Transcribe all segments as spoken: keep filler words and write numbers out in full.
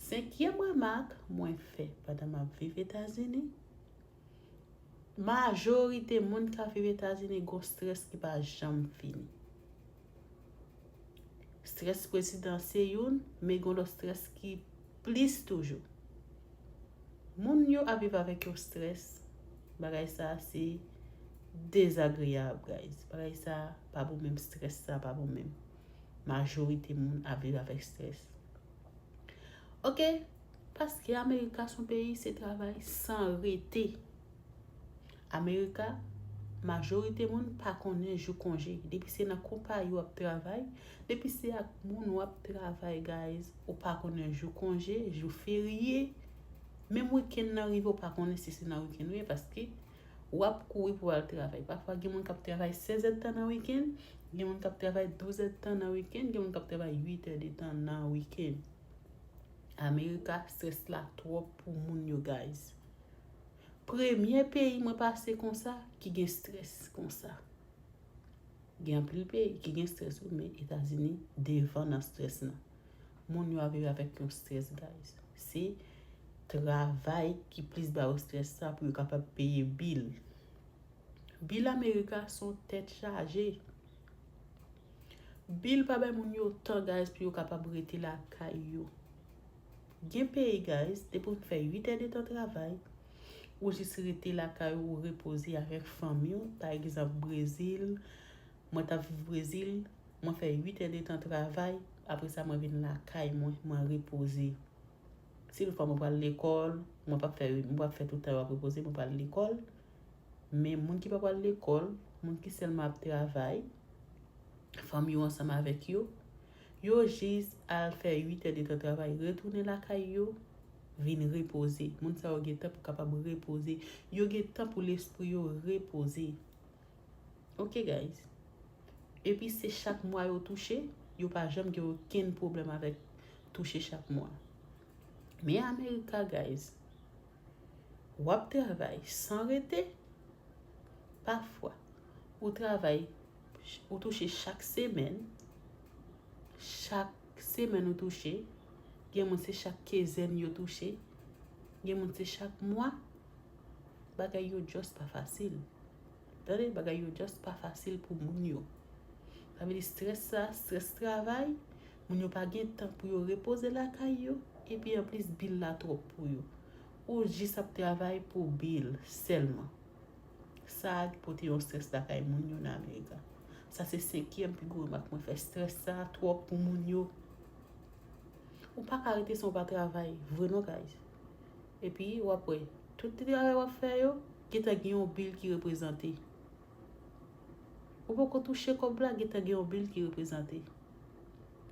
Senkyèm remak mwen fè pandan m ap viv Etazini, majorite moun k ap viv Etazini gon strès ki pa janm fini. Strès prezidan se youn, men gon lòt strès ki plis toujou. Moun yo ap viv avèk yon strès, bagay sa se dezagreyab, guys. Bagay sa pa bon menm, strès sa pa bon menm. Majorite moun ap viv avèk strès. Ok, paske Amerika se yon peyi, se travay san rete. Amerika, majorite moun pa konnen jou konje. Depi se nan konpayi w ap travay, depi se ak moun w ap travay, guys, ou pa konnen jou konje, jou ferye. Menm wikenn nan rive, ou pa konnen si se nan wikenn ou ye, paske w ap kouri pou w al travay. Pafwa, gen moun k ap travay sèz èdtan nan wikenn, gen moun k ap travay douz èdtan nan wikenn, gen moun k ap travay uit èdtan nan wikenn. Amerika, strès la twòp pou moun yo, guys. Premye peyi mwen pase konsa ki gen strès konsa. Gen anpil peyi ki gen strès, wi, men Etazini devan nan strès nan. Moun yo ap viv avèk yon strès, guys. Se travay ki plis ba yo strès sa pou yo kapab peye bil. Bil Amerika se yon tèt chaje. Bil pa bay moun yo tan, guys, pou yo kapab rete lakay yo. Gen peyi, guys, depi w fè uit èdtan travay, ou jis rete lakay ou, ou repoze avèk fanmi w. Pa egzanp, Brezil, mwen t ap viv Brezil, mwen fè uit èdtan travay, apre sa mwen vin lakay mwen, mwen repoze. Si toutfwa mwen pral lekòl, mwen p ap fè, mwen p ap fè tout tan yo ap repoze, mwen pral lekòl. Men moun ki pa pral lekòl, moun ki sèlman ap travay, fanmi yo ansanm avèk yo, yo jis al fè uit èdtan travay, retounen lakay yo, vin repoze. Moun sa yo gen tan pou kapab repoze. Yo gen tan pou lespri yo repoze. Ok, guys. Epi se chak mwa yo touche, yo pa janm gen okenn pwoblèm avèk touche chak mwa. Men Amerika, guys, w ap travay san rete. Pafwa, ou travay, ou touche chak semèn. Chak semèn ou touche. Gen moun se chak kenzèn yo touche. Gen moun se chak mwa. Bagay yo just pa fasil. Tande, bagay yo just pa fasil pou moun yo. Sa vle di strès sa, strès travay, moun yo pa gen tan pou yo repoze lakay yo, epi anplis bil la twòp pou yo. Ou jis ap travay pou bil sèlman. Sa a ki pote yon strès lakay moun yo nan Amerika. Sa se senkyèm pi gwo remak mwen fè, strès sa twòp pou moun yo. Ou pa ka rete san w pa travay, vre non, guys. Epi w ap wè, tout ti travay w ap fè yo, gentan gen yon bil ki reprezante. Ou poko touche kòb la, gentan gen yon bil ki reprezante.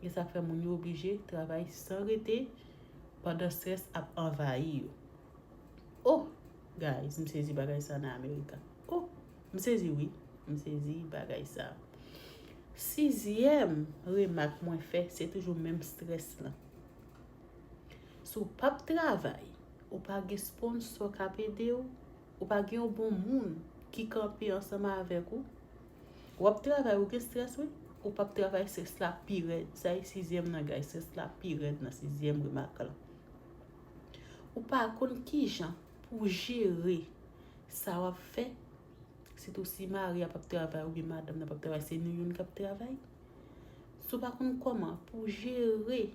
E sa fè moun yo oblije travay san rete pandan strès ap anvayi yo. Oh, guys, m sezi bagay sa nan Amerika. Oh, m sezi wi, m sezi bagay sa. Sizyèm remak mwen fè, se toujou menm strès lan. Si w p ap travay, ou pa gen sponsò k ap ede w, ou pa gen yon bon moun ki kanpe ansanm avèk ou, w ap travay, ou gen strès, wi, ou p ap travay, strès la pi rèd. Sa e sizyèm nan, guys, strès la pi rèd nan sizyèm remak lan. Ou pa konn kijan pou jere sa w ap fè, sitou si mari a p ap travay oubyen madanm nan p ap travay, se nou youn k ap travay. Si w pa konn kòman pou jere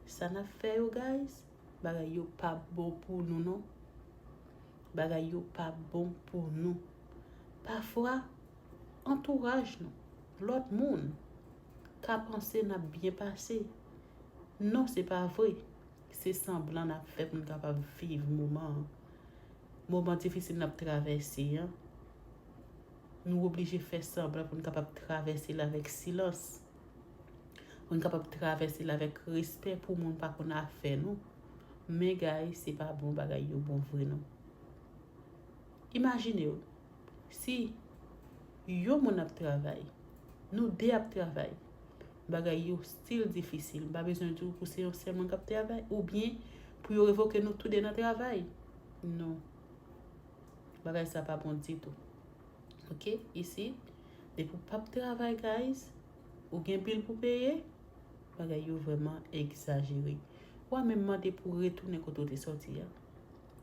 sa n ap fè yo, guys, bagay yo p ap bon pou nou, non. Bagay yo p ap bon pou nou. Pafwa, antouraj nou, lòt moun, ka panse n ap byen pase. Non, se pa vre. Se sanblan n ap fè pou n kapab viv moman an. Moman difisil n ap travèse an, nou oblije fè sanblan pou n kapab travèse l avèk silans. Pou n kapab travèse l avèk respè pou moun pa konn afè nou. Men, guys, se pa bon bagay yo bon vre non. Imajine w, si yon moun ap travay, nou de ap travay, bagay yo still difisil. M pa bezwen di w pou se yon sèl moun k ap travay, oubyen pou yo revoke nou toude nan travay. Non. Bagay sa pa bon ditou. Ok, isi, depi w p ap travay, guys, ou gen bil pou peye, bagay yo vrèman egzajere. Ou pa menm mande pou retounen kote w te sòti a.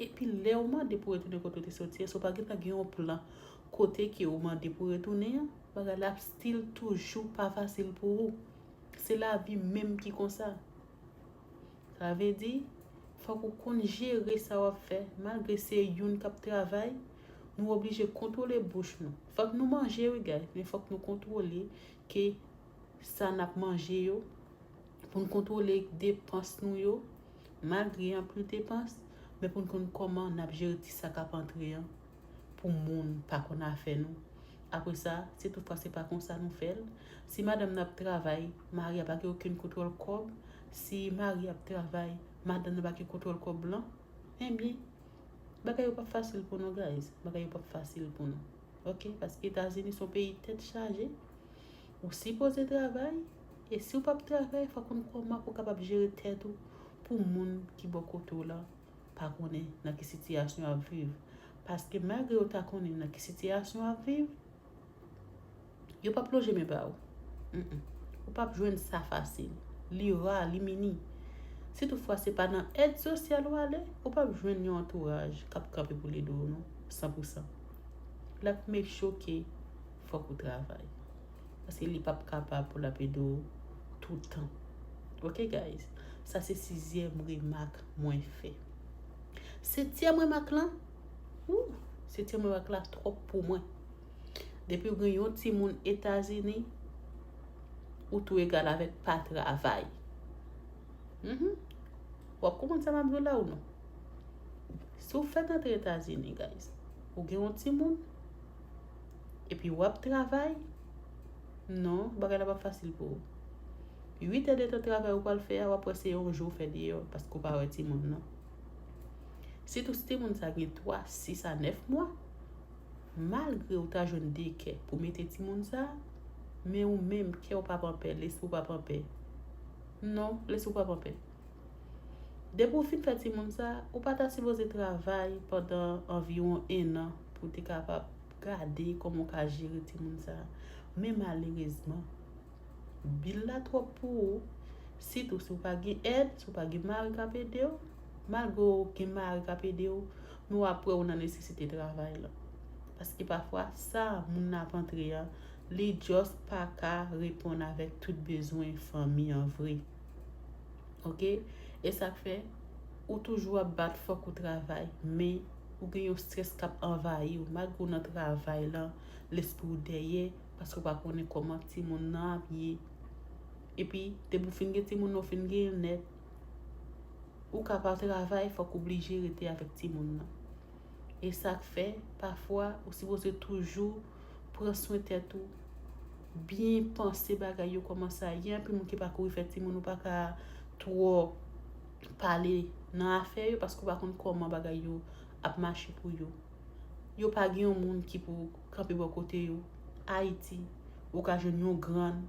Epi lè ou mande pou retounen kote w te sòti a, si w pa gentan gen yon plan kote ke ou mande pou retounen an, bagay la ap still toujou pa fasil pou ou. Se lavi menm ki konsa. Sa vle di, fòk ou konn jere sa w ap fè. Malgre se youn k ap travay, nou oblije kontwole bouch nou. Fòk nou manje, wi, guys, men fòk nou kontwole ke sa n ap manje yo, pou n kontwole depans nou yo, malgre anpil depans, men pou n konn kòman n ap jere ti sa k ap antre an, pou moun pa konn afè nou. Apre sa, si toutfwa se pa konsa nou fè l, si madanm nan ap travay, mari a pa gen okenn kontwòl kòb, si mari ap travay, madanm nan pa gen kontwòl kòb lan, ebyen, bagay yo p ap fasil pou nou, guys. Bagay yo p ap fasil pou nou. Ok? Paske Etazini se yon peyi tèt chaje. Ou sipoze travay, e si w p ap travay, fòk ou konn kòman pou w kapab jere tèt ou pou moun ki bò kote w lan pa konnen nan ki sitiyasyon w ap viv. Paske malgre yo ta konnen nan ki sitiyasyon w ap viv, yo p ap lonje men ba ou. Mm-mm. Ou p ap jwenn sa fasil. Li ra, li mini. Si toutfwa se pa nan èd sosyal ou ale, ou p ap jwenn yon antouraj k ap kanpe pou l ede w non, san pou san. L ap make sure ke fòk ou travay. Paske li p ap kapab pou l ap ede w toutan. Ok, guys? Sa se sizyèm remak mwen fè. Setyèm remak lan, ou, setyèm remak la twòp pou mwen. Depi w gen yon timoun Etazini, ou tou egal avèk pa travay. Mhm. W ap konprann sa m ap di w la ou non? Si w fèk antre Etazini, guys, ou gen yon timoun, epi w ap travay, non, bagay la p ap fasil pou ou. Uit è de tan travay ou pral fè a, w ap wè se yon jou w fè deyò, paske w pa wè timoun nan. Sitou si timoun sa gen twa, sis a nèf mwa, malgre ou ta jwenn dekè pou mete timoun sa, men ou menm, kè w p ap anpè, lespri w p ap anpè. Non, lespri w p ap anpè. Depi w fin fè timoun sa, ou pa ta sipoze travay pandan anviwon ennan pou w te kapab gade kòman w ka jere timoun sa. Men malerezman, bil la twòp pou ou, sitou si w pa gen èd, si w pa gen mari k ap ede w, malgre w gen mari k ap ede w, men w ap wè w nan nesesite travay lan. Paske pafwa, sa moun nan ap antre an, li just pa ka reponn avèk tout bezwen fanmi an vre. Ok? E sa k fè, ou toujou ap bat fòk ou travay, men ou gen yon strès k ap anvayi w. Malgre w nan travay lan, lespri w dèyè, paske w pa konnen kòman timoun nan ap ye. Epi, depi w fin gen timoun nan, w fin gen nèt, ou ka pa travay, fòk ou blije rete avèk timoun nan. E sa k fè, pafwa, ou sipoze toujou pran swen tèt ou, byen panse bagay yo kòman sa ye. Anpil moun ki pa kouri fè timoun, ou pa ka twò pale nan afè yo, paske ou pa konn kòman bagay yo ap mache pou yo. Yo pa gen yon moun ki pou kanpe bò kote yo. Ayiti, ou ka jwenn yon grann,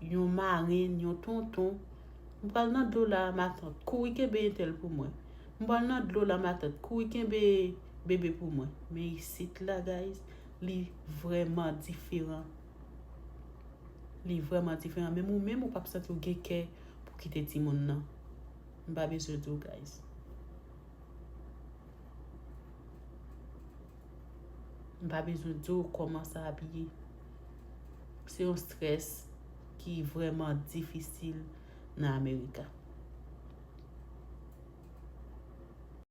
yon marenn, yon tonton. M pral nan dlo la, matant, kouri kenbe entèl pou mwen. M pral nan dlo la, matant, kouri kenbe bebe pou mwen. Men isit la, guys, li vrèman diferan. Li vrèman diferan. Menm ou menm, ou p ap santi w gen kè pou kite timoun nan. M pa bezwen di w, guys. M pa bezwen di w kòman sa ap ye. Se yon strès ki vrèman difisil nan Amerika.